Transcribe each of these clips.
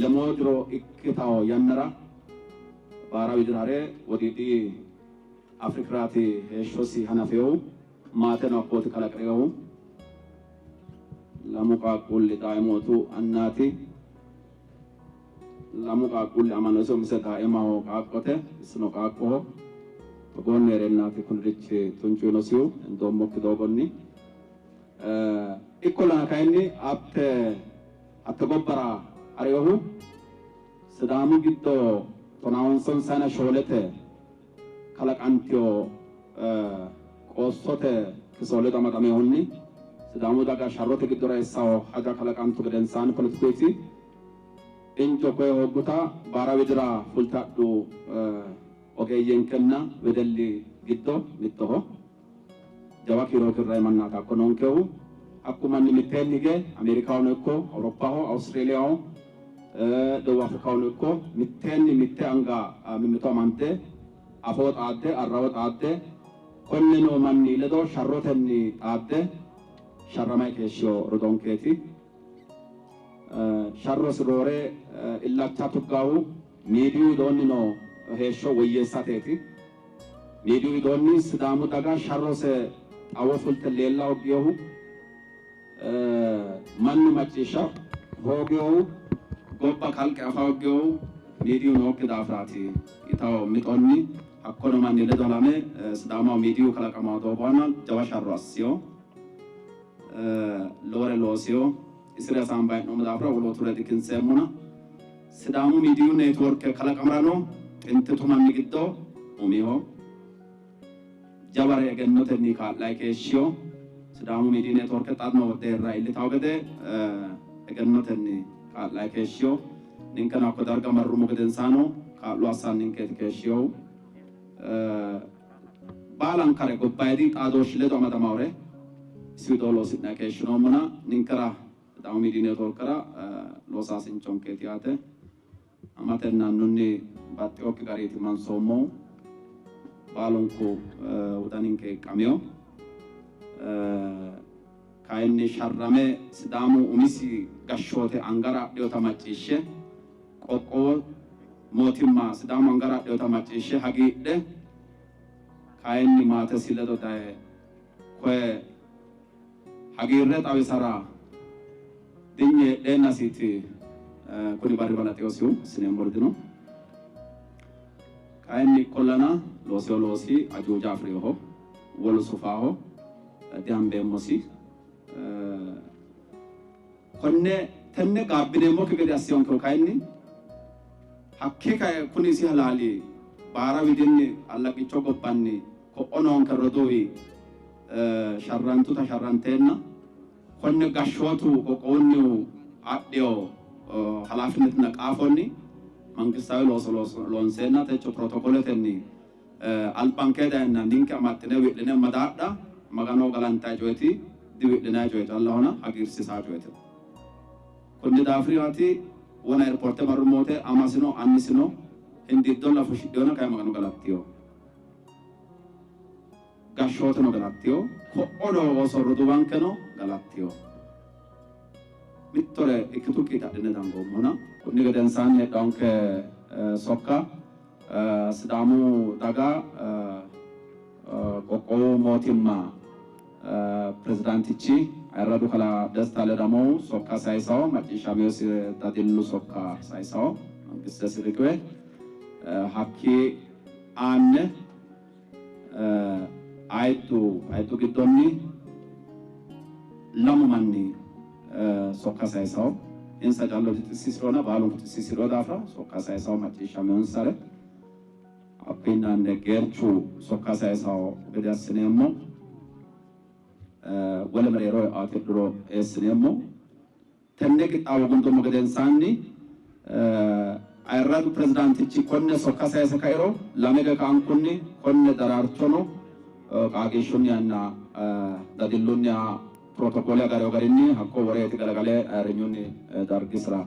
Lemoo diro ikkitawo yannara baara widira hare wodiidi Afrikiraati heeshshosi hanafinohu, maateno hakkooti kalaqi'rinohu. Lamu qaaqquulli daaimootu annaati. Lamu qaaqquulli amano iso umise daaimaho qaaqqote, isino qaaqqoho. Togoonni hee'reennaati kunirichi tuncu yiinosihu hendoommokki doogonni. Ikkollana kayinni hatte hatte gobbara ha'rinohu Sidaamu giddo tonaawonsonsayina shoolete kalaqantino qoossote kiso ledo amadaminohunni Sidaamu daga sharrote giddora eessawo haja kalaqantu gedensaanni poletikuyti injo koye hoogguta baara widira fulte hadhu ogeeyyenkenna wedelli giddo mittoho. Jawa kiiro kirrayi mannaati hakko noonkehu. Hakku manni mitteenni hige Ameerikahono ikko Awuroppaho, Awustireeliyaho, Debuub Afrikahono ikko mitteenni mitte anga mimmito amante afoo xaadde, arrawo xaadde konne noo manni ledo sharrotenni xaadde sharramay keeshshino rodoonkeeti. Sharrosi roore illacha tuggaahu miidiyu widoonni noo heeshsho woyyeessateeti. Miidiyu widoonni Sidaamu daga sharrose xawo fulte leella hogginohu, mannu macciishsha hooginohu, gobba kalqe afa hogginohu miidiyu nookki daafiraati yitawo mixonni hakkono manni ledo halame Sidaamaho miidiyu kalaqamawo doogo aana jawa sharro assino. Lowore loosino. Isire hasaambanni hee'noommo daafira wolooture dikinseemmona. Sidaamu Miidiyu Neetworke kalaqamarano xintitu manni giddo umiho. Jaware egennotenni kaa'layi keeshshino. Sidaamu Miidiyu Neetworke xa noo deerra iillitawo gede egennotenni kaa'layi keeshshino. Ninkeno hakko darga marrummo gedensaano kaa'lo assanninkeeti keeshshinohu. Baalankare gobbayidi xaadooshshi ledo amadamawore isi widoo loosi'nayi keeshshinoommona ninkera Sidaamu Miidiyu Neetworkera loosaasinchonkeeti yaate. Amatenna annunni baxxinokki gariiti mansoommohu. Baalunku wodaninke hiiqqamino. Kayinni sharrame Sidaamu umisi gashshoote angara adhinota macciishshe qoqqowo mootimma Sidaamu angara adhinota macciishshe hagiidhe kayinni maatesi ledo daye koye hagiirre xawisara dinye heedheennasiiti kuni barri balaxinosihu assineemmori dino. Kayinni ikkollana loosino loosi ajuuja afi'rinoho, wolu sufaaho, dihambeemmosi. Konne tenne gaabbineemmokki gede assinonkehu kayinni hakkii kae kuni isi halaali baara widinni allaggicho gobbanni ko'o noonke roduuwi sharrantuta sharranteenna konne gashshootu qoqqowunnihu adhino halaafinnetinna qaafonni mangistaawe looso loonseenna techo pirotokoletenni albankee dayenna ninke amaxxine wi'line madaadha Magano galantayi coyeti diwi'linayi coye callahona hagiirsiisaa coyeti. Konni daafiraati wona airporte marrummo wote amasino annisino hindiiddolla fushshidhinona kayi Magano galattino. Gashshooteno galattino. Ko'o noo ooso roduuwankeno galattino. Mittore ikkitukki adhine dangoommona. Kunni gedensaanni heedhawonke sokka Sidaamu daga qoqqowu mootimma pirezidaantichi ayirradu kalaa Desta Ledamohu sokka sayisawo macciishshaminosi dadillu sokka sayisawo mangistesi riqiwe hakkii aane ayiddu ayiddu giddonni lamu manni sokka sayisawo insa callooti xissiisi'rona baalunku xissiisi'rino daafira sokka sayisawo macciishshaminonsare hakkiinni geerchu sokka sayisawo gede assineemmo. Wole mereero e'ate duro eessineemmo. Tenne qixxaawo gundummo gedensaanni ayirradu pirezidaantichi konne sokka sayise kairo lame gakaankunni konne daraarchono qaagiishshunnihanna dadillunniha pirotokoole agarino garinni hakko woreeti galagale ayirrinyunni dargisira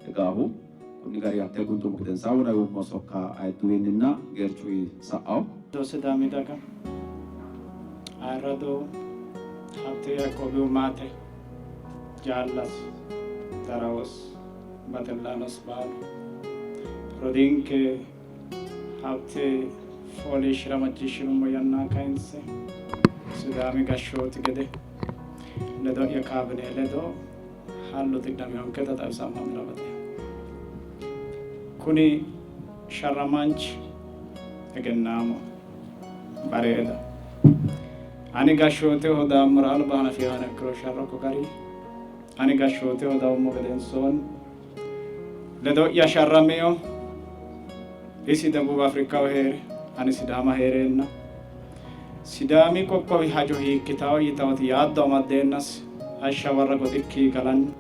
higaahu. Kunni gari hatte gundummo gedensaanni wona yuummo sokka ayidduwiinninna geerchuwi sa'awo. Sidaami daga ayirrado Habte Yaaqoobihu maate, jaallasi, darawos, Baxillaanosi baalu rodiinke Habte fooliishshira macciishshinummo yanna kayinse Sidaami gashshooti gede ledo'ya kaabine ledo hallu tidhaminonketa xawisammo baxeemmo. Kuni sharramaanchi egennaamo bareeda ani gashshooteho daammora alba hanafinoha ikkiro sharro ko gari ani gashshooteho dawummo gedensoonni ledo'ya sharramino isi Debuub Afrikaho hee're ani Sidaama hee'reenna Sidaami qoqqowi hajo hiikkitawo yitawoti yaaddo amaddeennas hashsha warra goxikki galanni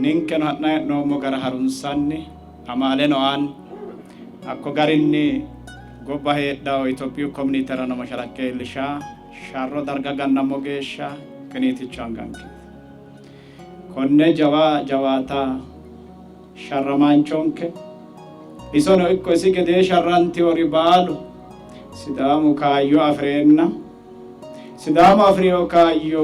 ninkeno ha'nanni hee'noommo gara harunsanni amaaleno aanni hakko garinni gobba heedhawo Itophiyu komuniterano mashalaqqe iillisha sharro darga gannammo geeshsha qiniiticho anganke konne jawa jawaata sharramaanchonke isono ikko isi gedee sharrantiwori baalu Sidaamu kaayyo afi'reenna Sidaamu afi'rino kaayyo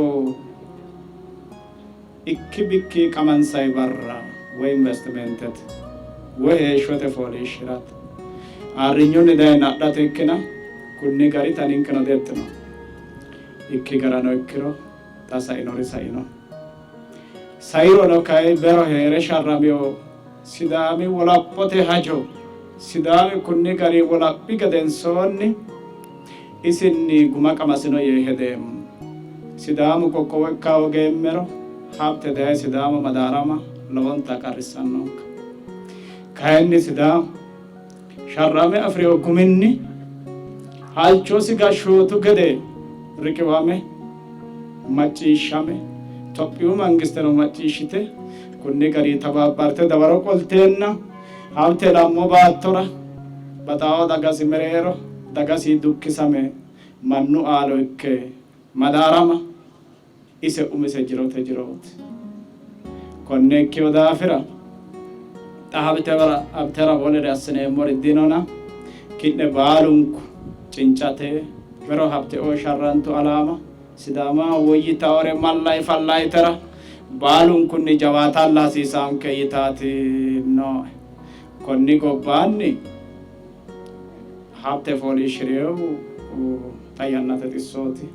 ikki bikki qamansay barra woy investimentete woy heeshshote fooliishshirate ayirrinyunni dayina adhate ikkina kunni garita ninkeno diexxino ikki garano ikkiro xa sainori saino. Sairono kay bero hee're sharramino Sidaami wolaphote hajo Sidaami kunni gari wolaphi gedensoonni isinni guma qamasino yee hedeemmo. Sidaamu qoqqowo ikka hoogeemmero Habte daye Sidaama madaarama lowonta qarrissannonka. Kayinni Sidaamu sharrame afi'rino guminni halchosi gashshootu gede riqiwame macciishshame Tophiyu mangisteno macciishshite kunni gari tabaabbarte dawaro qolteenna Habte lammo baattora baxaawo dagasi mereero dagasi dukkisame mannu aalo ikke madaarama ise umise jirote jirooti. Konne ikkino daafira xa Habtera wolere assineemmori dinona ki'ne baalunku cincate bero Habteoo sharrantu alaama Sidaamaho woyyitaore mallayi fallayitera baalunkunni jawaatalla hasiisaanke yitaati nooe. Konni gobbaanni Habte fooliishshi'rinohu xa yannate xissooti.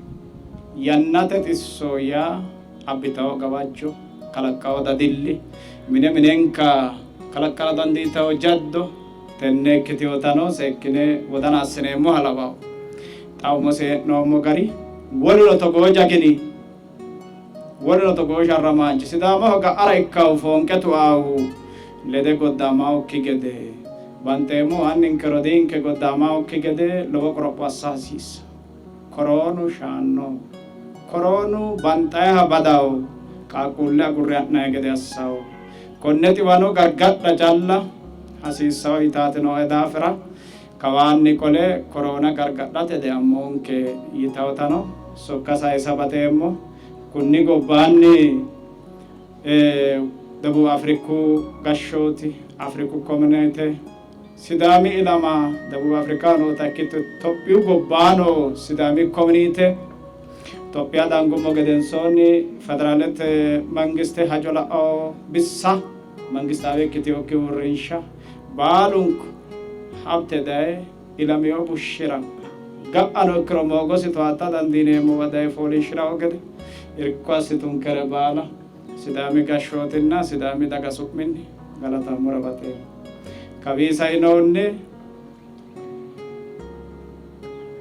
Yannate xisso yaa abbitanno gawajjo, kalaqqanno dadilli, mine minenka kalaqqara dandiitanno jaddo tenne ikkitinotano seekkine wodana assineemmoha lawanno. Xa umose hee'noommo gari woluno togoo jagini, woluno togoo sharramaanchi Sidaamaho ga'ara ikkannohu foonqe tuaahu lede goddaamaokki gede banxeemmohu anninke rodiinke goddaamaokki gede lowo qoropho assa hasiissanno. Koroonu shaanno. Koroonu banxayiha badawo, qaaqquulle agurre ha'nanni gede assawo. Konne xiwano gargadha calla hasiissawo yitaati nooe daafira kawaanni qole koroona gargadhate deammoonke yitawotano sokka sayisa baxeemmo. Kunni gobbaanni Debuub Afriku gashshooti, Afriku komunite, Sidaami ilama Debuub Afrikaho noota ikkito Itophiyu gobbaano Sidaami komunite Itophiya dangummo gedensoonni federaalete mangiste hajo la'ao bissa mangistaawe ikkitinokki uurrinsha baalunku Habte daye ilamino bushshira ga'ano ikkiro moogosi towaatta dandiineemmowa daye fooliishshi'ranno gede irko assitunkere baala Sidaami gashshootinna Sidaami daga su'minni galatammora baxeemmo. Kawii sainohunni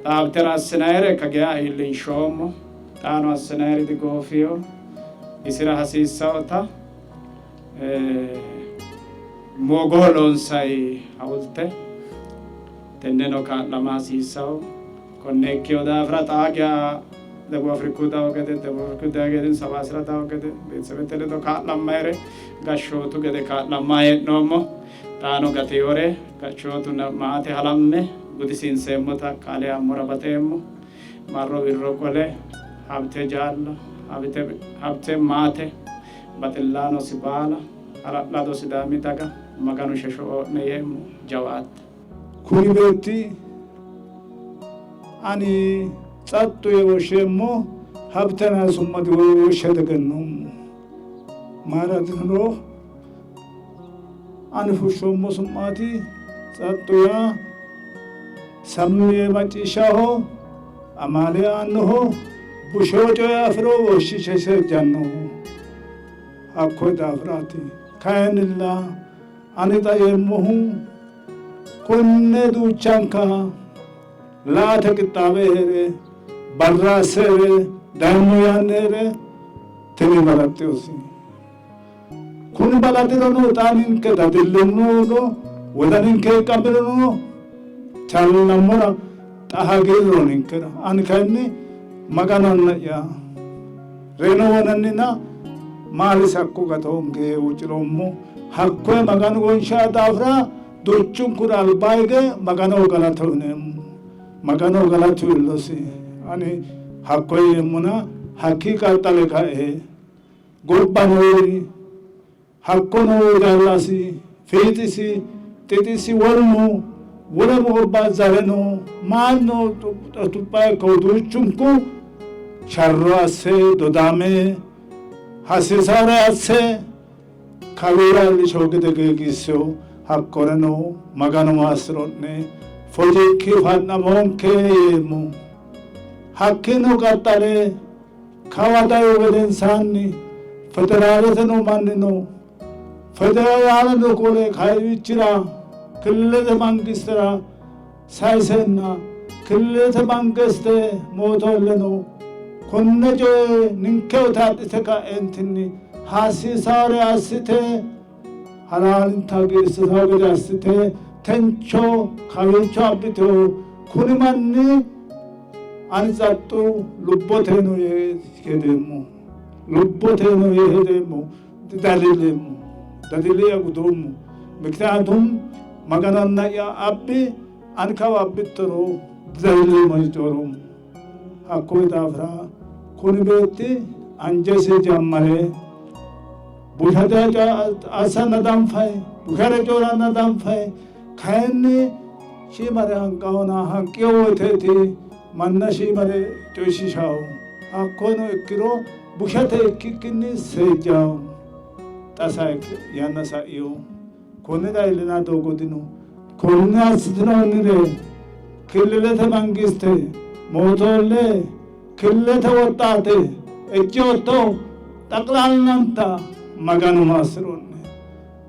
Habtera assinayire kageya iillinshoommo. Xaano assinayiri digoofino. Isira hasiissannota moogoho loonsayi hawulte tenneno kaa'lama hasiissanno. Konne ikkino daafira xaa geya Debuub Afriku dawo gede, Debuub Afriku dawo gede, Sabaasira dawo gede, beetesebete ledo kaa'lammayire gashshootu gede kaa'lamma hee'noommo. Xaano gateyore gashshootu maate halamme gudisiinseemmota qaale aammora baxeemmo. Marro wirro qole Habte jaalla, Habte maate, baxillaanosi baala, hala'lado Sidaami daga Maganu shesho oo'ne yeemmo. Jawaatte. Kuni beetti ani xaxxu yee woshsheemmo Habtena su'ma diwoshshe diegennoommo. Mayiraati yiniro Ani fushshoommo su'maati. Tsaxxu yaa sammi yee macciishshaho, amaale aannoho, busheho coye afiro woshshiishe seejjannoho. Hakkoye daafiraati. Kayinnilla ani xa yeemmohu konne duuchanka la''ate qixxaawe hee're barra asse hee're dayommo yaanni hee're tini balaxxinosi. Kuni balaxirono xa ninke dadillimmono wodaninke hiiqqamirono challammora xa hagiirru ninkera. Ani kayinni Maganu anna'ya reyino wonannina maalisi hakko gatoonke yee huucci'roommo. Hakkoye Maganu wonshaa daafira duuchunkura alba hige Maganoho galata uyineemmo. Maganoho galatu iillosi. Ani hakkoye yeemmona hakkii qaxxale kae gobba noori hakko noo jaallasi, fiixisi, xixisi, woluno wole gobba zareno maano tupha ikko duuchunku sharro asse dodame hasiisare asse kawiira iillisho gede geegiissino. Hakkoreno Maganu maassi'ro'ne fojikki fa'namoonke yeemmo. Hakkiino qaxxale Kawa dayihu gedensaanni federaalete noo mannino federaaleno qole kawiichira killilete mangistera sayiseenna killilete mangiste mootoolleno konne coye ninkewa adhite ka'eentinni hasiisaare assite halaalinta hagiirsiisanno gede assite tencho kawiicho abbitino. Kuni manni ani tsaxxu lubbote no yee hedeemmo, lubbote no yee hedeemmo, didadilleemmo, dadille'ya gudoommo. Mikiniyatum Maganu anna'ya abbi, ani kawa abbittoro didadilleemmo yee coyi'roommo. Hakkuyi daafira kuni beetti anjesi jammare bushate assanna danfayi, bushare coyi'ranna danfayi, kayinni shiimare hanqahona hanqiyo woyiteeti manna shiimare coyishiishahu. Hakkoyeno ikkiro bushate ikkikkinni seejjaho. Xa sai yanna sa'ino. Konnira iillinanni doogo dino. Konne assitinoonnire killilete mangiste, mootoolle, killilete woxxaate, ejjeetto xaqlaalnanta Maganu maassi'ro'ne.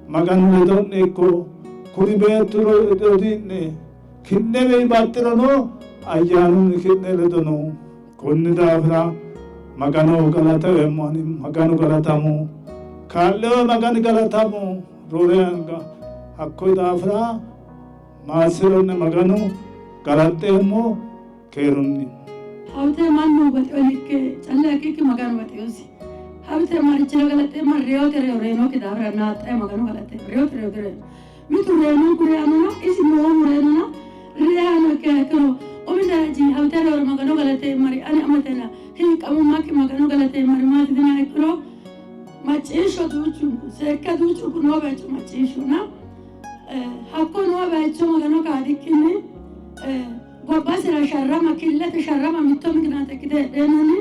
Maganu ledo'ne ikko. Kuni beettu rodii'ne ki'newiinni baxxirono ayyaanunni ki'ne ledo no. Konni daafira Maganoho galata eemmo ani. Maganu galatamo. Kaa'linoe Magani galatamo. Roore anga hakkoyi daafira maassi'ro'ne Maganu galaxxeemmo keerunni. Habte mannu baxeyo likke calla ikkikki Maganu baxeyosi. Habte marichira galaxxeemma reyote reyo reyinokki daafira naaxxaye Maganu galaxxeemma. Reyote reyo direyino. Mitu reyinonku reyanona isi noohu reyinona reyano ikkiha ikkiro umi daraji habte reyora Magano galateemmari ani amatena hiiqqamummakki Magano galateemmari maati yinaa ikkiro macciishsho duuchunku seekke duuchunku noo bayicho macciishshona hakko noo bayicho Magano kaadikkinni gobbasira sharrama killete sharrama mitto mikinaate ikkite heedheennanni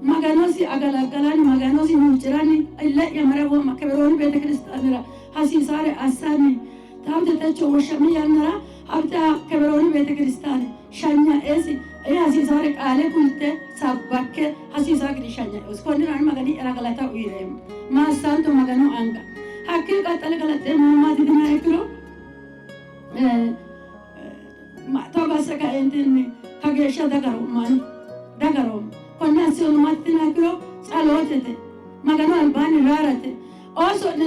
Maganosi agalaggalanni Maganosi huucci'ranni ille'ya mare wo'ma Kebirooni beetekiristaanera hasiisaare assanni Habte techo woshshami yannara Habte Kebirooni beetekiristaane shanya''esi ee hasiisaare qaale kulte sabbakke hasiisaa gede shanya''eosi. Konnira ani Magani'yara galata uyi'reemmo. Maassanto Maganu anga. Hakkii qaxxale galaxxeemmohu maati yinaa ikkiro togo asse kaeentinni kageeshsha dagaroommo ani dagaroommo. Konne assinohu maati yinaa ikkiro tsalootete Maganu albaanni raarate. Ooso'ne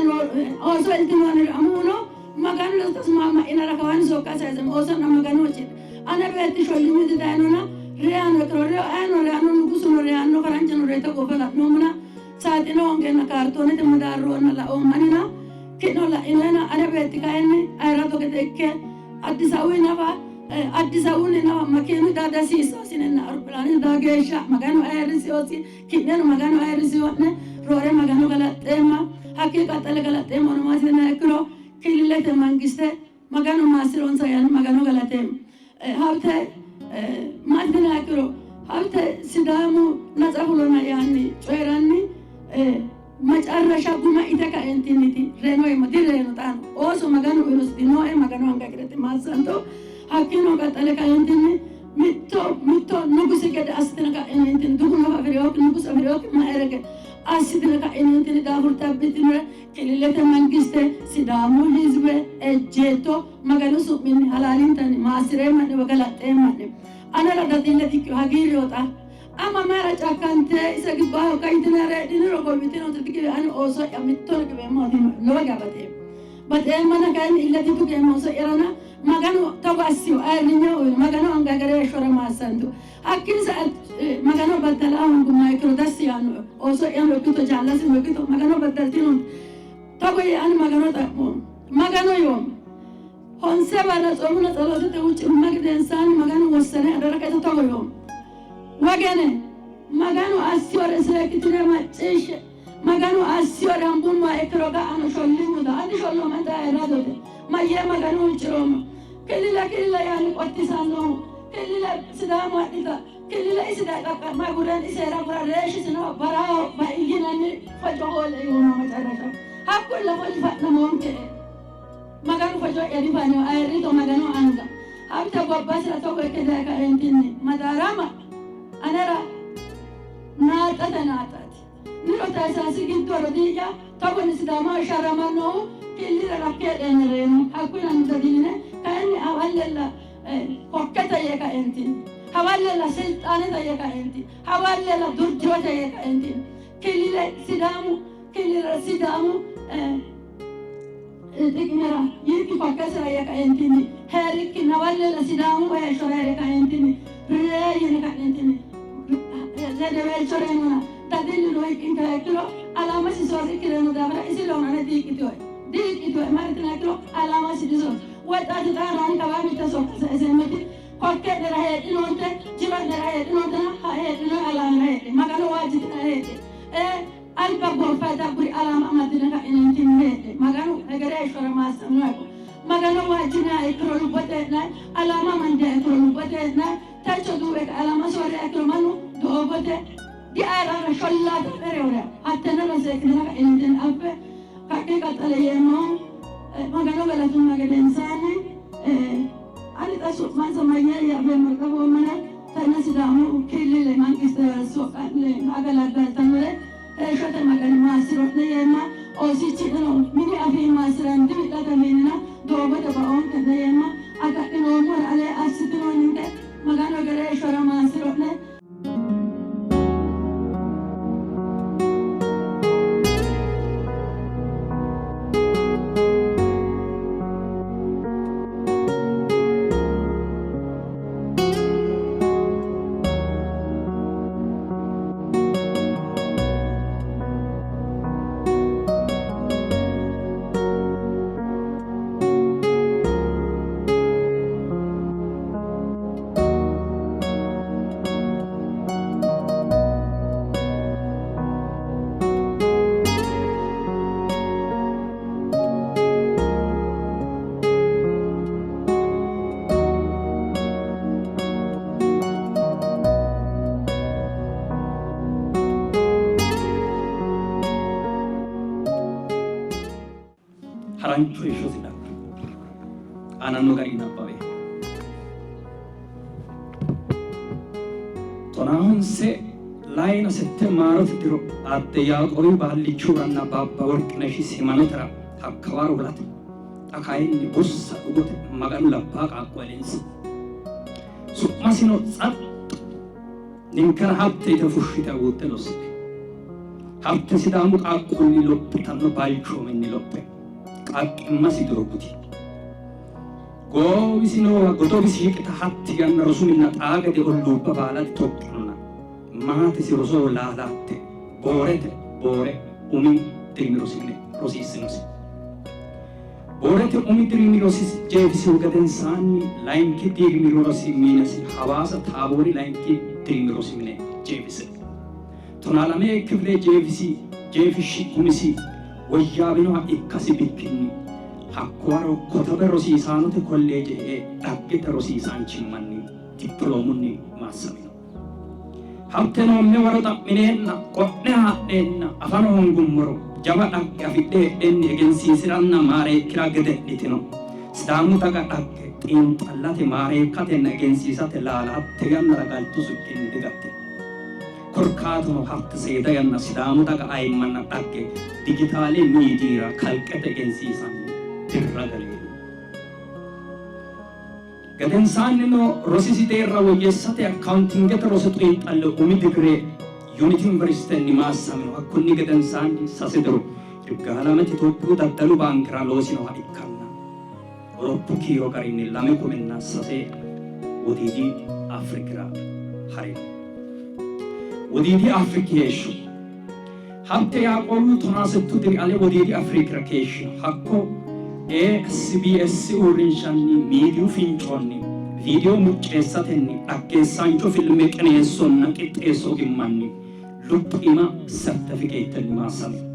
ooso iltinoonniri amuwuno Maganu ledo tasmaama'inara kawaanni sokka sayiseemmo. Ooso'ne Maganu huuccidhe. Ane beetti shollinyu didayinona reyano ikkiro reyo, ayino reyanno, nugusuno reyanno, faranjano reyite goofe la'noommona saaxine hoongeenna kaartoonete madaarroonna laoommanina ki'no la'inoyena ane beetti kayinni ayirrado gede ikke Addis Ababu nafa Addis Ababunni nafa makeenu daa dasiisoosinenna aeropilaanete daa geeshsha Maganu ayirrisiosi. Ki'neno Maganu ayirrisio'ne, roore Magano galaxxeemma. Hakkii qaxxale galaxxeemmohuno maati yiniha ikkiro, killilete mangiste Maganu maassi'ronsa yaanni Magano galateemmo. Habte maati yiniha ikkiro, Habte Sidaamu natsa fulona yaanni coyi'ranni. Macarrasha guma ite kaentinniiti reyino yeemmo, direyino xaano. Ooso Maganu uyinositi nooe, Maganu anga hegereti maassanto. Hakkiino qaxxale kaentinni mitto mitto nugusi gede assitine ka'ineentinni dugu nafa afi'rinokki nugusa afi'rinokki maerege assitine ka'ineentinni daafurte abbitinore killilete mangiste Sidaamu hizbe ejjeetto Maganu su'minni halaalintanni maassi'reemma'ne woy galaxxeemma'ne. Anera dadille dikkino hagiirreho xa. Ama mayira cakkante ise gibbaaho kayitine reedhiniro golbitinonte digiwe ani ooso'ya mittono giweemmoha dino lowo geya baxeemmo. Baxeemmana kayinni ille ditugeemmo ooso'yarana Maganu togo assiho ayirrinye uyino Maganu anga hegere heeshshora maassantu. Hakkiinni sae Magano baddala hoongummoha ikkiro dassi yaannoe. Ooso'yano ikkito jaallasino ikkito Magano baddaltinoonte. Togo yee ani Magano xa'moommo. Magano yoommo. Honse barra tsoomuna tsalotete huucci'rumma gedensaanni Maganu wossane adhara kaita togo yoommo. Wogene, Maganu assiyore seekkitine macciishshe. Maganu assiyore hambummoha ikkiro ga'ano shollinyu daa. Ani sholloomanta ayirradote. Mayyee Maganu huucci'roommo. Killile killile yaanni qottisannohu, killile Sidaamu adhita, killile isi daye xaqqa'ma agureen isera gura reeshshisino baraho bai yinanni fojo hoole yoommo macarrasha. Hakkulla foji fa'namoonke'e. Maganu fojo'ya difanino, ayirrito Maganu anga. Habte gobbasira togo ikke daye kaeentinni madaarama anera naaxxate naaxxaati. Niro taysaasi giddo rodii'ya togonni Sidaamaho sharramannohu killira rakke heedheenna reyino. Hakkuyi annu dadilline kayinni hawallella kokkete yee kaeentinni, hawallella silxaanete yee kaeentinni, hawallella durjoote yee kaeentinni killile Sidaamu killira Sidaamu xiqimera yiikki kokkesira yee kaeentinni hee'rikki nawallella Sidaamu heeshshora hee're kaeentinni ree yine ka'neentinni hedeweelcho reenona dadillu noikkinkeha ikkiro alaamasi soorrikki reyino daafira isi reyona ane diiqqitinoe diiqqitinoe maritina ikkiro alaamasi disoorri woy xaati xaarraani kawaa mitte sokka sayiseemmoti kokke'nera heedhinoonte jiro'nera heedhinoontena heedhinoe alaamira heedhe Magano waajjitina heedhe ee Alba gooffa dagguri alaama amaddine ka'ineentinni heedhe. Maganu hegere heeshshora maassaminoha ikko. Magano waajjiniha ikkiro lubbote hee'nanni, alaama amandiha ikkiro lubbote hee'nanni. Techo duuwe kae alaama soorriha ikkiro mannu doogote diayirrara shollaata reyora hattennera seekkinara ka'ineentinni affe. Kakkii qaxxale yeemmohu Magano galatumma gedensaanni ani xa su'mansa mayyee afeemmoro dafoommana tenne Sidaamu killile mangiste soqqa'ne agalaggaltannore heeshshote Magani maassi'ro'ne yeemma. Oosichi'neno mini afii maassi'ranni diwi'late afiinnina doogote baoonke'ne yeemma. Agadhinoommore alee assitinoonninke Maganu hegere heeshshora maassi'ro'ne. Harancho heeshshosi dhagge aananno garinni nabbawe. Tonaahonse layina sette maarote diro Aadde Yaaqoobi baallichuranna Baabba Worqineshi Simanotera hakkawaro galate. Xa kayinni bussa dhugote Maganu labbaa qaaqqo elinsa. Su'masino Tsaxxo ninkera Habte yite fushshite agurte lossite. Habte Sidaamu qaaqquulli lophitanno balchoominni lophe qaaqqimmasi diro gudi. Goowisi noowa godowisi shiqita hatti yanna rosu minna xaa gede olluubba baala ditoqqinona maatesi rosoho laalaatte Boorete Boore umi dirimi rosi mine rosiissinosi. Boorete umi dirimi rosisi jeefisihu gedensaanni layinki dirimi rosi minesi Hawaasa Taaboori layinki dirimi rosi mine jeefise Tonaalame kifile jeefisi jeefishshi gumisi woyyaawinoha ikkasi bikkinni hakko waro Kotobe rosiisaanote kolleeje e''e dhaggete rosiisaanchimmanni dippiloomunni maassamino. Habte noomme waro xa'mineenna qo'ne haa'neenna afano hoongummoro jawa dhagge afidhe heedhenni egensiisi'ranna maareekki'ra gede'nitino. Sidaamu daga dhagge xiinxallate, maareekkatenna egensiisate laala hatte yannara galtusukkinni digattino. Korkaatuno hatte seeda yanna Sidaamu daga ayimmanna dhagge dijitaale miidiyira kalqete egensiisanni dirra galeemmo. Gedensaannino rosisi deerra woyyeessate Akkaawuntingete roso xiinxalle umi digire Yuniti Yuniversitenni maassamino. Hakkunni gedensaanni sase diro Yirgaalamete Itophiyu Daddalu Baankera loosinoha ikkanna Awuroppu kiiro garinni 2003 Wodiidi Afrikira harino. Wodiidi Afriki heeshsho Habte Yaaqoobi tonaa settu diri ale Wodiidi Afrikira keeshshino. Hakko ASBS uurrinshanni miidiyu fincoonni viidiyo mucceessatenni dhaggeessaancho filme qineessonna qixxeesso ogimmanni luphiima sertefikeettenni maassamino.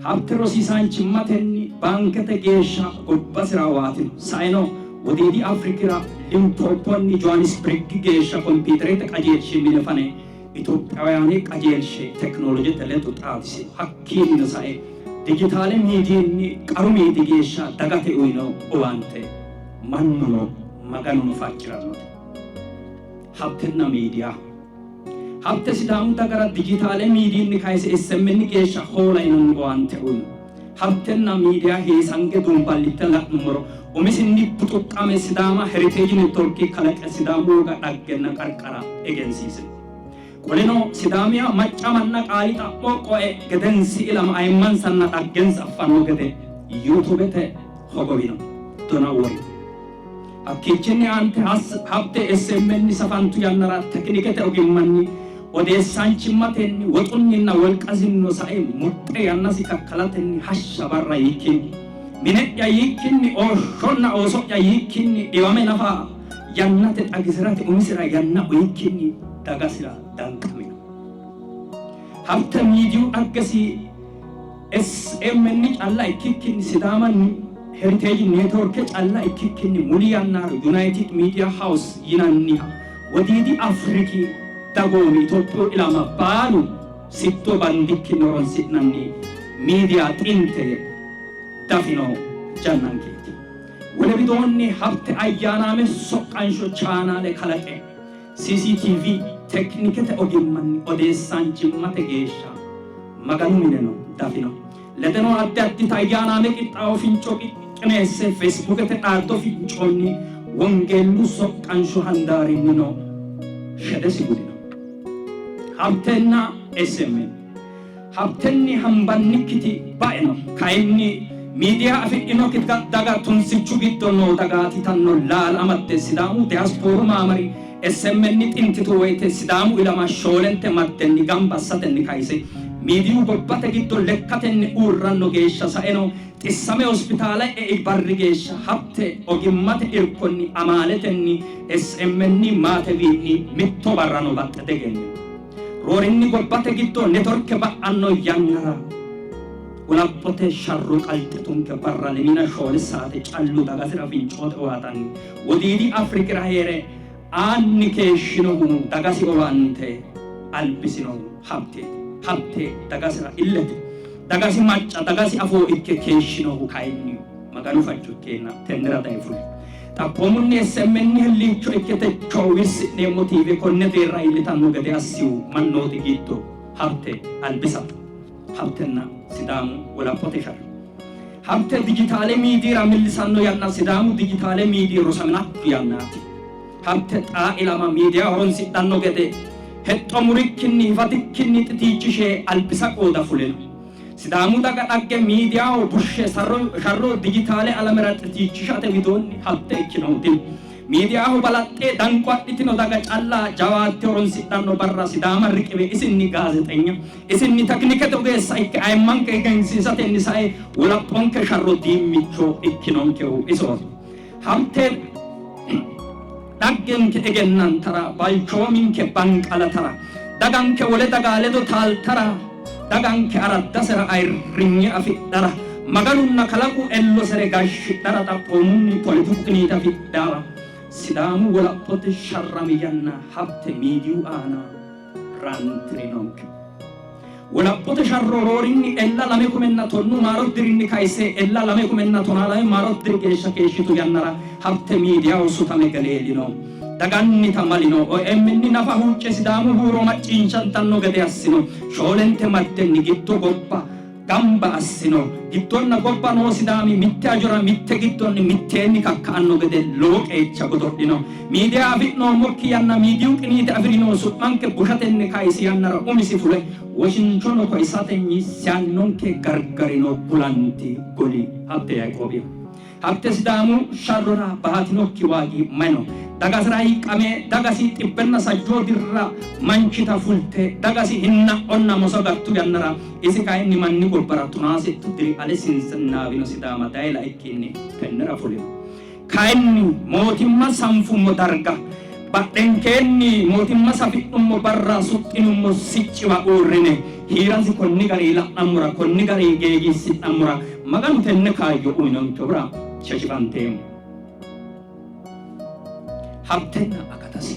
Habte rosiisaanchimmatenni baankete geeshsha gobbasira owaatino. Saeno Wodiidi Afrikira Limpooponni Johanisbergi geeshsha kompiiterete qajeelshi mine fane Itophiyaawyaane qajeelshe tekinolojete ledo xaadise hakkiinnino sae dijitaale miidiyinni qaru miidi geeshsha dagate uyno owaante mannuno Maganuno farci'rannote. Habtenna miidiya. Habte Sidaamu dagara dijitaale miidiyinni kayse SMN geeshsha hoola yinanni owaante uyno. Habtenna miidiya heesange duumballitte la'nummoro umisinni buxuqqame Sidaama Heriteeji Networki kalaqe Sidaamu woga, dhaggenna qarqara egensiisino. Qoleno Sidaamiha macca manna qaali xa'mo qoe gedensi ilama ayimmansanna dhaggensa affanno gede Yuutubete hogowino, dona worino. Hakkiichinni aante Habte SMN safantu yannara tekinikete ogimmanni, odeessaanchimmatenni, woxunninna wolqasinnino sae muxxe yannasi kakkalatenni hashsha barra yiikkinni, mine'ya yiikkinni, ooshshonna ooso'ya yiikkinni, dhiwame nafa yannate xagisi'rate umisira yanna uyikkinni dagasira danqamino. Habte miidiyu dhaggesi SMN calla ikkikkinni Sidaama Heriteeji Neetworke calla ikkikkinni muli yannara Yunayitid Miidiya Hawus yinanniha Wodiidi Afriki dagoomi Itophiyu ilama baalu sitto bandikkinni horonsi'nanni miidiya xinte dafino jannankeeti. Wole widoonni Habte ayyaanaame soqqansho chaanaale kalaqe CCTV tekinikete ogimmanni odeessaanchimmate geeshsha Maganu mineno dafino. Ledeno addi addita ayyaanaame qixxaawo finco qineesse Feesbuukete dhaaddo fincoonni wongeellu soqqansho handaarinnino shedesi gudino. Habtenna SMN Habtenni hambannikkiti ba'ino. Kayinni miidiya afidhinokki daga tunsichu giddo noo dagaati yitanno laala amadde Sidaamu Diyaaspooru Maamari SMN xintitu woyte Sidaamu ilama shoolente maddenni gamba assatenni kayse miidiyu gobbate giddo lekkatenni uurranno geeshsha saeno xissame hospitaale ei barri geeshsha Habte ogimmate irkonni amaaletenni SMN maatewiinni mitto barrano baxxe diegennino. Roorinni gobbate giddo netorke ba'anno yannara wolaphote sharro qalxitunke barra lemiina shoole saate callu dagasira fincoote owaatanni Wodiidi Afrikira hee're aanni keeshshinohu dagasi owaante albisinohu Habteeti. Habte dagasira illete, dagasi macca, dagasi afoo ikke keeshshinohu kayinni Maganu fajjo ikkeenna tennera daye fuli. Xaphoomunni SMN helliicho ikke techo wirsi'neemmo TV konne deerra iillitanno gede assihu mannooti giddo Habte albisate. Habtenna Sidaamu wolaphote sharro. Habte dijitaale miidiyira millisanno yanna Sidaamu dijitaale miidiyi rosaminokki yannaati. Habte xaa ilama miidiya horonsidhanno gede hexxo murikkinni hifatikkinni xitiichishe albisa qooda fulino. Sidaamu daga dhagge miidiyaho bushshe sharro dijitaale alamera xitiichishate widoonni hatte ikkinohu dino. Miidiyaho balaxxe danqo adhitino daga calla jawaatte horonsidhanno barra Sidaama riqiwe isinni gaazexenya, isinni teknikete ogeessa ikke ayimmanke egensiisatenni sae wolaphonke sharro diimmicho ikkinonkehu isooti. Habte dhaggenke egennantara, balchoominke banqalatara, daganke wole dagaa ledo taaltara, daganke araddasera ayirrinye afidhara, Maganunna kalaqu ellosere gashshidhara xaphoomunni poletiku qiniite afidhara Sidaamu wolaphote sharrami yanna Habte miidiyu aana rantirinonke. Wolaphote sharro roorinni ella 2010 maaro dirinni kayisse ella 2012 maaro diri geeshsha keeshshitu yannara Habte miidiyaho sutame galeelino. Dagannita malino. OMN nafa huucce Sidaamu huuro macciishshantanno gede assino. Shoolente maddenni giddo gobba gamba assino. Giddonna gobba noo Sidaami mitte hajora mitte giddonni mitteenni kakka'anno gede lowo qeecha godo'lino. Miidiya afi'noommokki yanna miidiyu qiniite afi'rino su'manke bushatenni kayisi yannara umisi fule woshinchono koysatenni seyannonke gargarino gulanti goli Habte Yaiqoobiho. Habte Sidaamu sharrora baatinokki waagi may no? Dagasira hiiqqame dagasi xibbenna sajjoo dirra manchita fulte dagasi hinna''onna moso gattu yannara isi kayinni manni gobbara tonaasettu diri ale sinsinnaawino Sidaama daye laikkinni tennera fulino. Kayinni mootimma sanfummo darga badhenkeenni mootimma safi'nummo barra suxxinummo sicciwa uurrine hiirasi konni garii la'nammora konni garii geegiissi'nammora Maganu tenne kaayyo uyinonkehura sheshifanteemmo. Habtenna akatasi.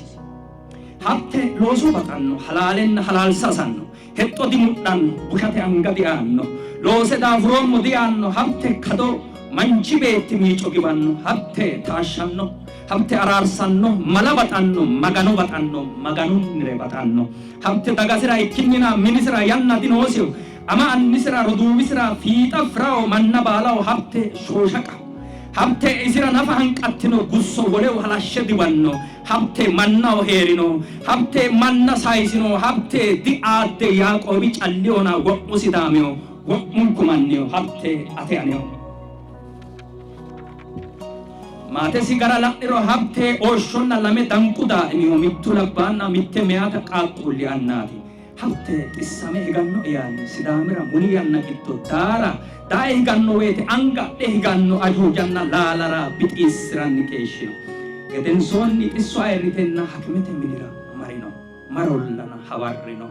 Habte looso baxanno, halaalenna halaalsa hasanno, hexxo dimudhanno, bushate anga diaanno, loose daafuroommo diyaanno. Habte kado manchi beetti miico giwanno, Habte taashshanno, Habte araarsanno, mala baxanno, Magano baxanno, Maganunnire baxanno. Habte dagasira ikkinnina minisira yanna dinoosiho. Ama annisira, roduuwisira, fiixa firaho, manna baalaho Habte shooshaqa. Habte isira nafa hanqattino gusso woleho halashshe diwanno. Habte mannaho hee'rino. Habte manna sayisino. Habte diaadde Yaaqoobi callihona wo'mu Sidaamiho, wo'munku manniho. Habte ate aneho. Maatesi gara la'niro Habte ooshshonna lame danqu daaimiho, mittu labbaanna mitte meyaata qaaqquulli annaati. Habte xissame higannoe yaanni Sidaamira muli yanna giddo daara daae higanno woyte anga adhe higanno ajuujanna laalara bixiissi'ranni keeshshino. Gedensoonni xisso ayirritenna hakimete minira marino. Marollana hawarrino.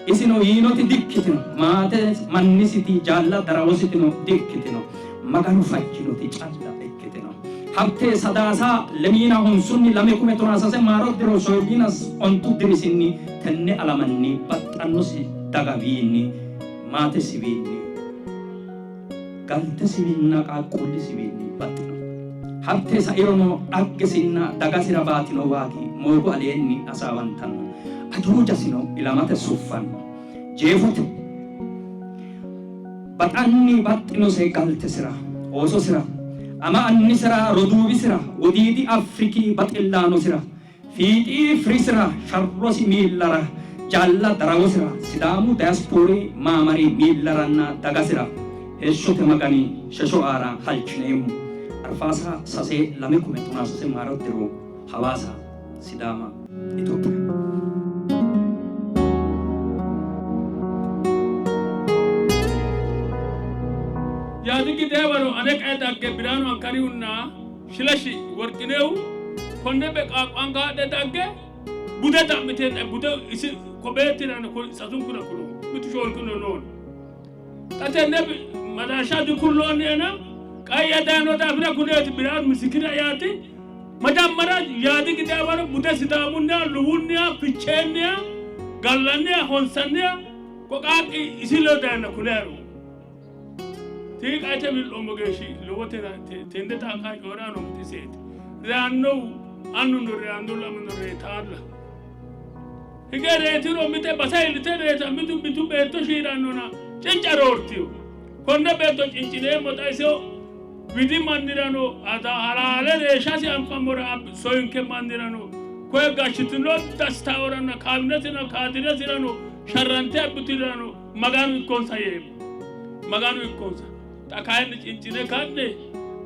Isino yiinoti dikkitino. Maate mannisiti jaalla darawositino dikkitino. Maganu fajjinoti calla ikkitino. Habte Sadaasa lemiina honsunni 2013 maaro diro soyilliina ontu dirisinni tenne alamanni baxxannosi dagawiinni, maatesiwiinni, galtesiwiinna qaaqquullisiwiinni baxxino. Habte sairono dhaggesinna dagasira baatino waagi moogu aleenni hasaawantanno. Ajuujasino ilamate suffanno. Jeefote baxanni baxxinose galtesira, oososira, ama annisira, roduuwisira, Wodiidi Afriki baxillaanosira, fiixi firisira, sharrosi miillara, jaalla darawosira, Sidaamu Dayaspoori maamari miillaranna dagasira heeshshote Magani shesho aara halchineemmo. Arfaasa 3 2013 maaro diro Hawaasa, Sidaama, Itophiya. Yaadigi deewaro ane qae dagge Biraanu Ankarihunna Shileshi Worqinehu konne be qaaqqo anga haadhe dagge bude xa'miteenna bude isi ko beettirano sasunkura kulo mitu shoolkuno noona. Xa tenne madaarsha dikulloonniena qae'ya dayino daafira kuneeti Biraanu misikira yaati majammara Yaadigi deewaro bude Sidaamunniha Luwunniha Ficheenniha gallanniha honsanniha ko qaaqqi isi ledo dayna kuleero. Tii qaete wi'loommo geeshshi lowotena tenne xaaka coyi'ra noommo iseeti. Reyannohu annuno reyanno lamuno reetaalla. Hige reetiro mite base iillite reeta mitu mitu beetto shii'rannona cinca roortiyo. Konne beetto cincineemmo xa iso widi mannirano halaale reeshasi anfammora soyinke mannirano koye gashshitino dastaoranna kaabinetirano kaadiresirano sharrante abbitirano Maganu ikkonsa yeemmo. Maganu ikkonsa. Xa kayinni cincine ka'ne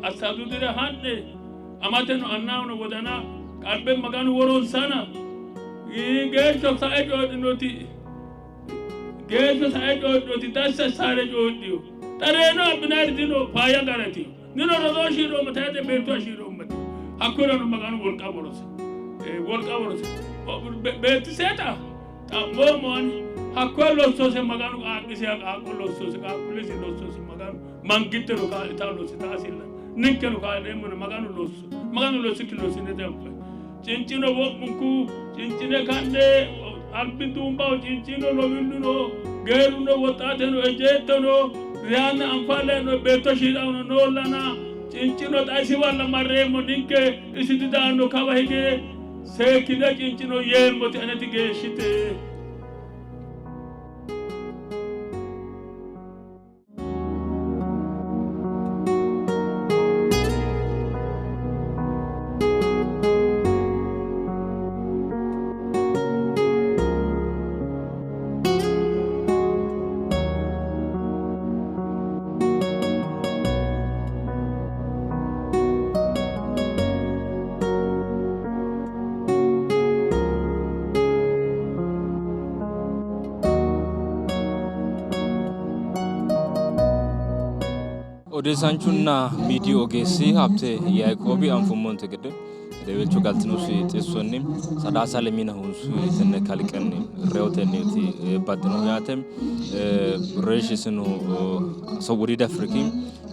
assadu dira ha'ne amateno annahono wodana qalbe Maganu woronsana geeshsho sae coyidhinoti geeshsho sae coyidhinoti dassa saare coyidhino. Xa reyino abbinayiri dino faayya garatino. Nino rodoo shii'roommo tayxe beettuwa shii'roommati. Hakkurano Maganu wolqa worose. Wolqa worose. Beettiseeta Xa'moommo ani hakkoye lossose Maganu qaaqqisiha qaaqqo lossose qaaqqullisi lossose Maganu mangitteno kaa'litaa lossitaasilla ninkeno kaa'lineemmona Maganu losso Maganu lossikki lossine dianfanni cincino wo'munku cincine ka'ne Albi duumbaho cincino lowilluno geerruno woxxaateno ejjeettono reyanna anfalleeno beetto shiidhano noollana cincino xa isiwalla marreemmo ninke isi didaanno kawa hige seekkine cincino yeemmoti aneti geeshshite. Odeessaanchunna miidiyu ogeessi Habte Yaiqoobi anfummonte gede hedeweelcho galtinosi xissonni Sadaasa lemina honsu tenne kalqenni reyotenniiti baxxinohu yaate. Reeshshisino Wodiidi Afriki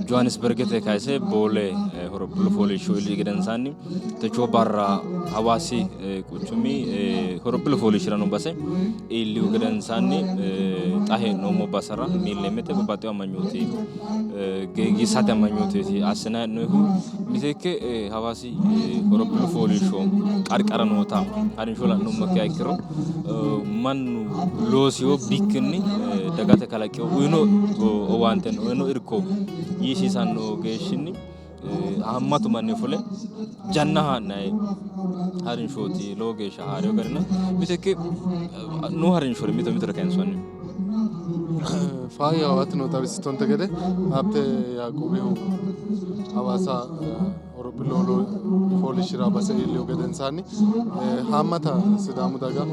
Johannesburgete kayise Boole horophilu fooliishsho iilli gedensaanni techo barra Hawaasi quchumi horophilu fooliishshiranno base iillihu gedensaanni xa hee'noommo basera miilleemmete babbaxxewo amanyooti geegiissate amanyooteeti assinanni hee'noonnihu. Miteekke Hawaasi horophilu fooliishsho qarqara noota harinsho la'nummo ikkiha ikkiro mannu loosiwo bikkinni dagate kalaqino uyino owaantenni uyino irko yiisiisanno geeshshinni haammatu manni fule janna haa'nayi harinshooti lowo geeshsha haariyo garina miteekke noo harinshori mito mitore kayinsoonni. Faayyaho atino xawisittonte gede Habte Yaaqoobihu Hawaasa horophilu fooliishshira base iillihu gedensaanni haammata Sidaamu daga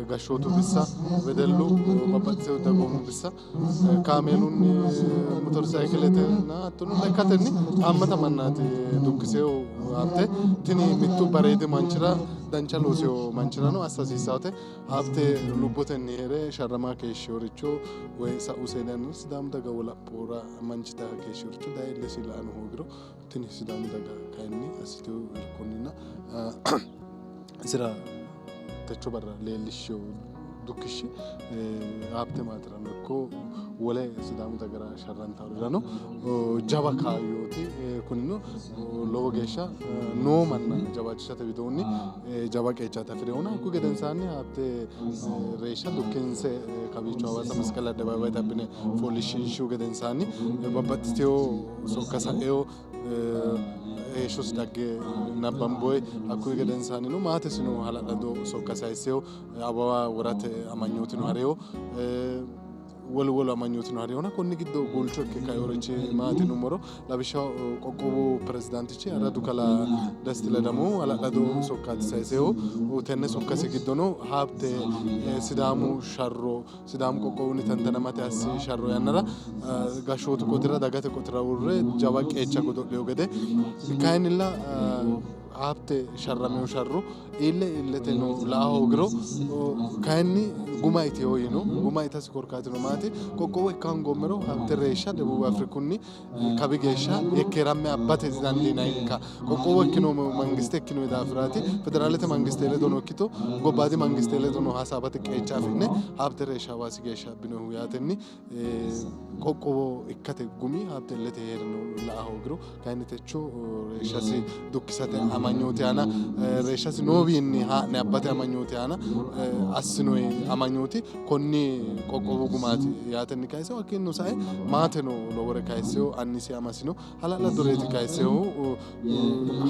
gashshootu bissa, wedellu, babbaxxitewo dagoomu bissa kaameelunni, motorsaykiletenna hattono lekkatenni haammata mannaati dukkisehu Habte. Tini mittu bareedi manchira dancha loosiwo manchirano assa hasiissawote. Habte lubbotenni hee're sharrama keeshshinoricho woy sa'u seeda yannara Sidaamu daga wolaphora manchita keeshshinoricho daye illesi la''ano hoogiro tini Sidaamu daga kayinni assitino irkonninna isira techo barra leellishshino dukkishshi Habte maaterano ikko wole Sidaamu dagara sharrantaworirano jawa kaayyooti. Kunino lowo geeshsha noo manna jawaachishate widoonni jawa qeechaati afi'rinohuna. Hakkuyi gedensaanni Habte reeshsha dukkinse kawiicho Hawaasa Masqali Addabaabayete abbine fooliishshiinshihu gedensaanni babbaxxitewo sokka sa'ewo heeshshosi dhagge nabbamboyi. Hakkuyi gedensaannino maatesino hala'lado sokka sayissewo awawa worate amanyootino harewo wolu wolu amanyootino harehona konni giddo guulcho ikke kainorichi maati yinummoro lawishshaho qoqqowu pirezidaantichi Aradu Kalaa Desti Ledamohu hala'lado sokkaati sayisehu. Tenne sokkasi giddono Habte Sidaamu sharro Sidaamu qoqqowunni tantanamate assi sharro yannara gashshootu qotira dagate qotira uurre jawa qeecha godo'lino gede kayinnilla Habte sharramino sharro Ille illeteno la'a hoogiro kayinni guma itino yiino. Guma itasi korkaatino maati? Qoqqowo ikka hoongoommero hatte reeshsha Debuubi Afrikunni kawi geeshsha yekkeeramme abbate didandiinannikka. Qoqqowo ikkino mangiste ikkino daafiraati. Federaalete mangiste ledono ikkito gobbaadi mangiste ledono hasaawate qeecha afi'ne habte reeshsha Hawaasi geeshsha abbinohu yaatenni qoqqowo ikkate gumi habte illete hee'rino la'a hoogiro kayinni techo reeshshasi dukkisate amanyooti aana reeshshasi noowiinni haa'ne abbate amanyooti aana assinoyi amanyooti konni qoqqowu gumaati yaatenni kayise hakkiinnino sae maateno lowore kayisseyo annisi amasino hala'ladoreeti kayissehu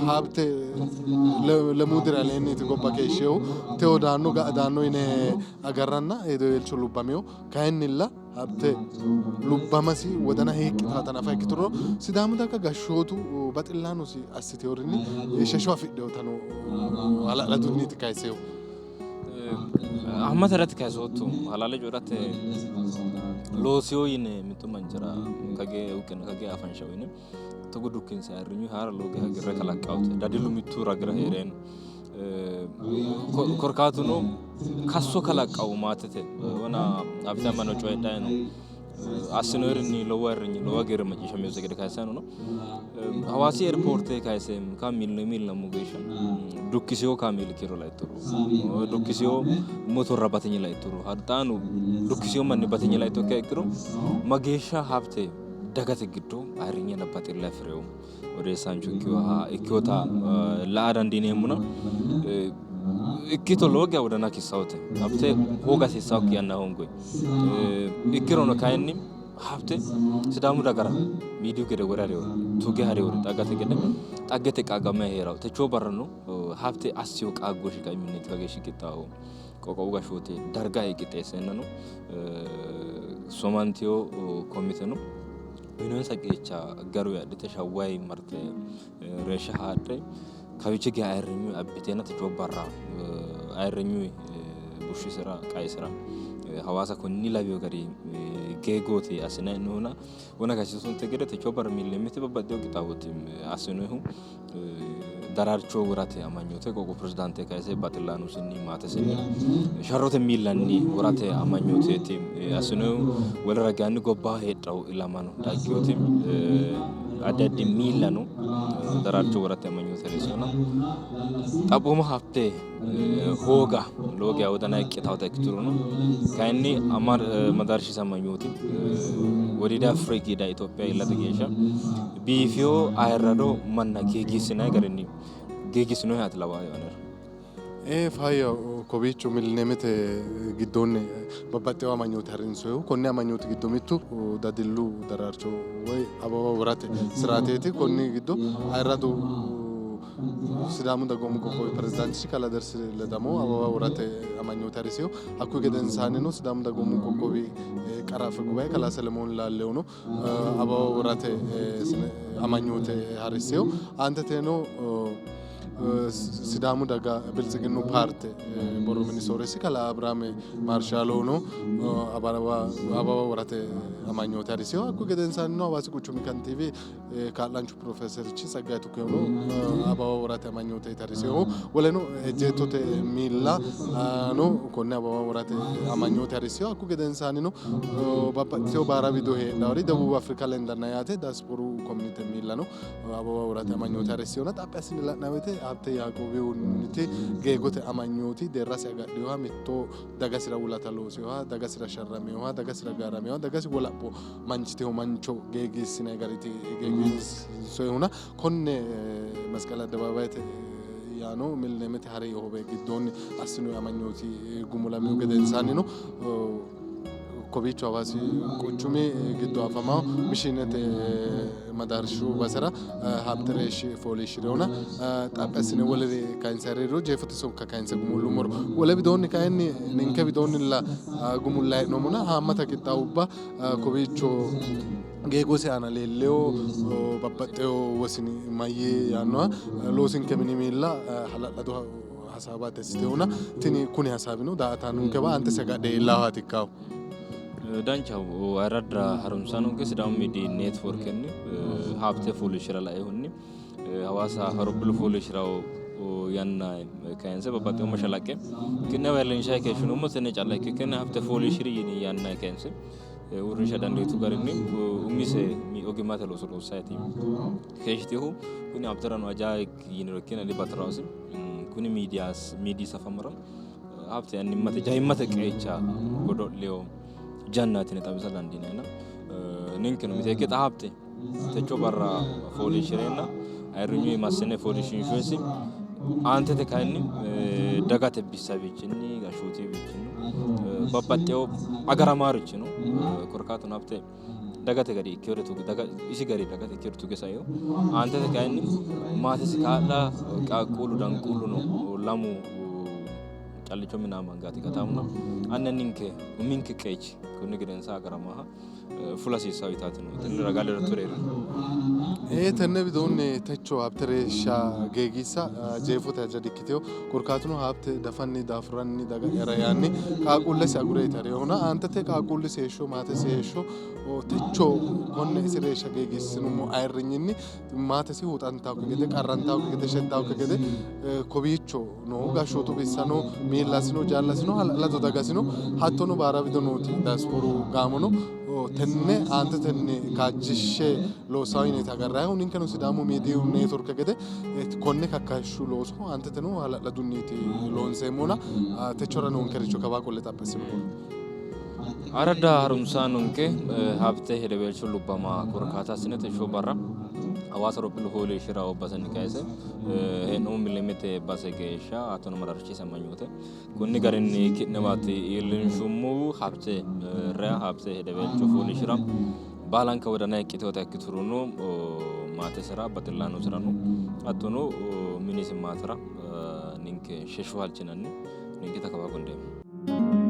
Habte lemuu diri aleenniiti gobba keeshshehu tewo daanno ga'a daanno yine agarranna hedeweelcho lubbamino Kayinnilla Habte lubbamasi wodana hiiqqitaata nafa ikkituro Sidaamu daga gashshootu baxillaanosi assitinorinni shesho afidhinotano hala'ladunniiti kayissehu. Hammata irratti kayisootto halaale coyi'rate loosiyo yine mittu manchira kagee uqina kagee afansha uyine togo dukkinse ayirrinyu haara lowo geeshsha hagiirre kalaqqawote dadillu mittu ragira hee'reenna Korkaatuno kasso kalaqqawo maatete wona Habte amano coyidhanni no. Assinoyirinni lowo ayirrinyi lowo hagiirri macciishshaminose gede kayissanni no. Hawaasi airpoorte kayise kaameelunni iillammo geeshsha dukkisino kaameeli kiiro laittoro, dukkisino motorra batinye laittoro, xaano dukkisino manni batinye laitto ikkiha ikkiro mageeshsha habte dagate giddo ayirrinyenna baxille afi'rino odeessaancho ikkinota la''a dandiineemmona ikkito lowo geya wodana kissawote. Habte hooga hasiissannokki yanna hoongoyi. Ikkirono kayinni habte Sidaamu dagara miidiyu gede wore hareewori tuge hareewori dagate gede xaggete qaagamayi hee'rawo. Techoo barrano habte assiwo qaaggooshshi kaiminniiti kageeshshi qixxaawo qoqqowu gashshooti darga ee qixxeesseennano somantiwo komiteno uyinonsa qeecha garuyi adhite Shawwayi marte reeshsha haadhe kawiichi geya ayirrinyu abbiteenna techoo barra ayirrinyuyi bushshisera qaesera Hawaasa konni lawiyo gari geegooti assinanni hee'noonnihuna wona kayisiisonte gede techoo barra miillemmete babbaxxino qixxaawooti assinoonnihu daraarcho worate amanyoote qoqqowu pirezidaante kayise baxillaanosinni maatesinni sharrote miillanni worate amanyooteeti assinoonnihu. Wole ragaanni gobba heedhanno ilamano dagginoti addi addi miillano daraarcho worate amanyoote harinsoonna xaphooma habte hooga lowo geya wodana hiiqqitawota ikkiturono kayinni madaarshisi amanyooti wodiidi Afriki daye Itophiya iillate geeshsha biifino ayirrado manna geegiissinanni garinni geegiissinoonniha lawaae anera. Ee faayyaho kowiicho milineemete giddoonni babbaxxewo amanyoote harinsoyihu. Konni amanyooti giddo mittu dadillu daraarcho woy awawa worate siraateeti. Konni giddo ayirradu Sidaamu dagoomu qoqqowi pirezidaantichi kalaa Dersi Ledamo awawa worate amanyoote harisino. Hakkuyi gedensaannino Sidaamu dagoomu qoqqowi qara afe gubae kalaa Selemoon Laallehuno awawa worate amanyoote harissino. Aanteteno Sidaamu daga biltsiginnu paarte borro mini sooreessi kalaa Abiraami Marshaalohuno awawa worate amanyoote harisino. Hakkuyi gedensaannino Hawaasi quchumi kantiiwi kaa'laanchu pirofeeserichi Tsaggaye Tukehuno awawa worate amanyoote harisinohu. Woleno ejjeettote miillano konne awawa worate amanyoote harissino. Hakku gedensaannino babbaxxitewo baara wido heedhawori Debuubi Afrika lendanna yaate diyaasiporu komunite miillano awawa worate amanyoote harissinona xaphi assine la'nanni woyte Habte Yaaqoobihuniti geegote amanyooti deerrasi agadhinoha mitto dagasira wulata loosinoha dagasira sharraminoha dagasira gaaraminoha dagasi wolapho manchitino mancho geegiissinanni gariti geegiinsoyihuna konne Masqal Addabaabayete yaano Milineemete hari hoowe giddoonni assinoyi amanyooti gumulamihu gedensaannino kowiicho Hawaasi quchumi giddo afamawo mishiinete madaarshu basera Habte reeshshi fooliishshi'rinona xaphi assine wolere kayinsanni hee'riro jeefote sokka kayinse gumullummoro wole widoonni kayinni ninke widoonnilla gumullayi hee'noommona haammata qixxaawubba kowiicho geegosi aana leellewo babbaxxewo wosini mayyee yaannoha loosinke mini miilla hala'lado hasaawa assitehuna tini kuni hasaawino daa''ataanonkewa aantesi agadhe iillaahaati ikkahu. Danchaho ayirradda harunsaanonke Sidaamu Miidiyi Neetworkenni Habte fooliishshira lainohunni Hawaasa Horophilu fooliishshira yanna kayinse babbaxxino mashalaqqe ki'newa iillinshanni keeshshinoommo. Tenne calla ikkikkinni Habte fooliishshiri yini yanna kayinse uurrinsha dandiitu garinni umise ogimmate looso loossayti keeshshitinohu. Kuni Habterano ajayi yiniro ikkina dibatiraasi. Kuni miidiyi safamara Habte annimmate jawimmate qeecha godo'lino jannaati yine xawisa dandiinannina ninkeno miteekke xa Habte techo barra fooliishshi'reenna ayirrinyunni massine fooliishshiinshoyisi. Aantete kayinni dagate bissawiichinni gashshootiwiichinni babbaxxewo agaramaarichi no. Korkaatuno Habte dagate gari ikkinore tuge daga isi gari dagate ikkinore tuge saino. Aantete kayinni maatesi kaa'la qaaqquullu danquullu no lamu callicho minaama angaati gatamuna anna ninke uminke qeechi konni gedensa agaramaha fula hasiissawo yitaati no. Tenne ragaa ledattori hee'riro. Ee tenne widoonni techo Habte reeshsha geegiissa jeefote haja dikkitino. Korkaatuno Habte dafanni daafuranni daga'yara yaanni qaaqquullesi agure itarinohuna aantete qaaqquullisi heeshsho maatesi heeshsho techo konne isi reeshsha geegiissinummo ayirrinyinni maatesi huxantaakki gede qarrantaakki gede shettaakki gede kowiicho noohu gashshootu bissano miillasino jaallasino hala'lado dagasino hattono baara wido nooti diyaasiporu gaamono Tenne aantetenni kaajjishshe loossanno yineeti agarrannihu. Ninkeno Sidaamu Miidiyu Neetworke gede konne kakkayishshu looso aanteteno hala'ladunniiti loonseemmona techora noonkericho kawaa qolle xaphi assinummoro. Aradda harunsaanonke Habte hedeweelcho lubbama korkaata assine techo barra Hawaasa Horophillu fooliishshira basenni kayise hee'noommo millimmitte base geeshsha hattono mararchise amanyoote Konni garinni ki'newaati iillinshummohu Habte reya Habte hedeweelcho fooliishshira baalanka wodana hiiqqitewota ikkiturono maatesira baxillaanosirano hattono minisi maatera ninke shesho halchinanni ninketa kawa gundeemmo.